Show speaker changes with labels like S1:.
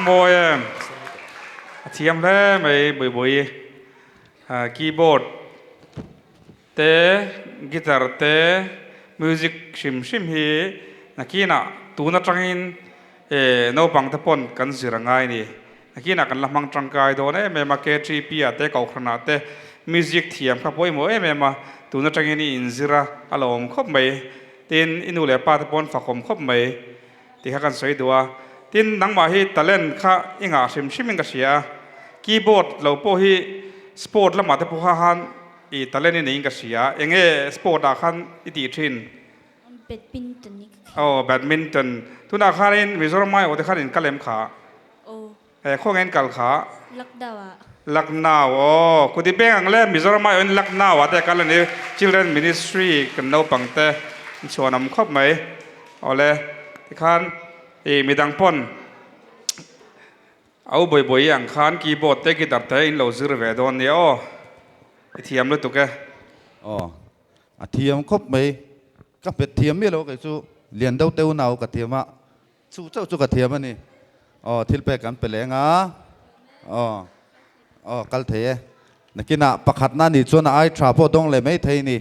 S1: mawi em. A thiam hle mai Buibui. Keyboard te guitar te music hrim hrim hi nakinah tun atangin naupang te pawn kan zir a ngai a ni. Nakinah kan la hmang tangkai dawn em em a, KTP ah te Kohhranah te music thiam kha pawimawh em em a, tun atangin i inzir a, a lo awm khawp mai. Tin, i nu leh pa te pawn fakawm khawp mai tih kha kan sawi duh a. Tin, nangmah hi talent kha i ngah hrim hrimin ka hria a, keyboard lo pawh hi sport lamah te pawh kha khan i talent i neiin ka hria a, eng nge sport ah khan i tih thin?
S2: Badminton i ka khel.
S1: Aw, badminton. Tunah khanin Mizoram aiawh te khan in kal em kha?
S2: Aw.
S1: He khaw nge in kal kha?
S2: Lucknow ah.
S1: Lucknow aw. Kuti peng ang le Mizoram aiawh in Lucknow ah te a kal a ni. Children Ministry kan naupang te in chhuan awm khawp mai. Awle tikhan ih midang pawn au bawi bawi ang khan keyboard te guitar te in lo zir ve dawn nia aw. I thiam lutuk e.
S3: Aw. A thiam khawp mai. Ka hmet thiam miah lo kei chu lian deuh te unau ka thiam a. Chu chauh chu ka thiam a ni. Aw, thil pek kan pe leng a. Aw, aw, kal thei e. Nakinah pakhatna nih chuan a ai tha pawh dawng leh mai thei ni.